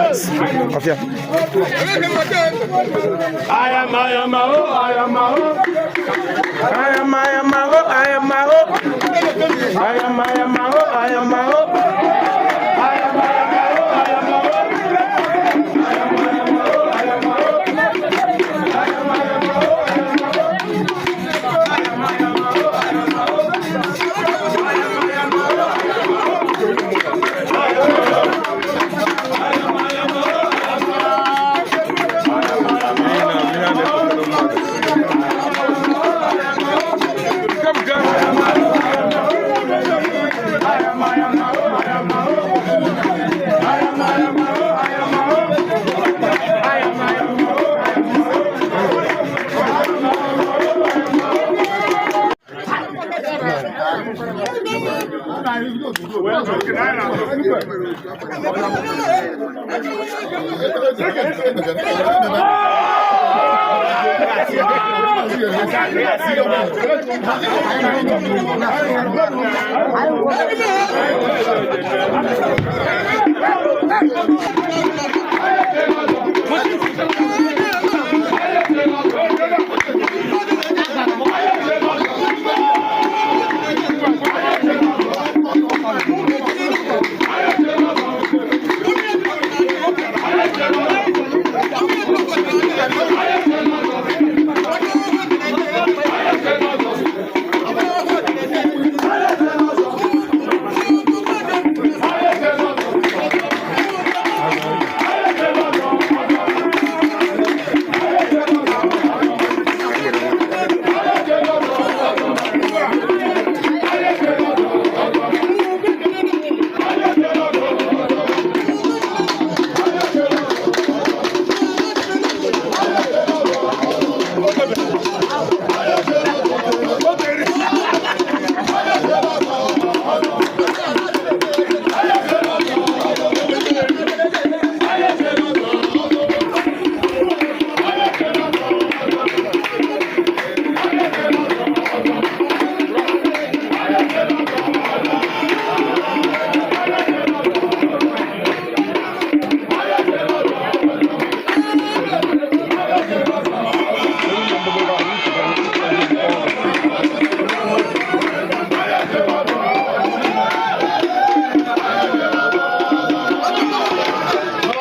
Ọfịa. Ayama o, ayama o. Ayama ayama o, ayama o. Ayama ayama o, ayama o. Ayama ayama o, ayama o. Ayama o, ayama o. Ayama ayama o, ayama o. Ayama ayama o, ayama o. Ayama ayama o, ayama o. Ayama ayama o, ayama o. Ayama ayama o,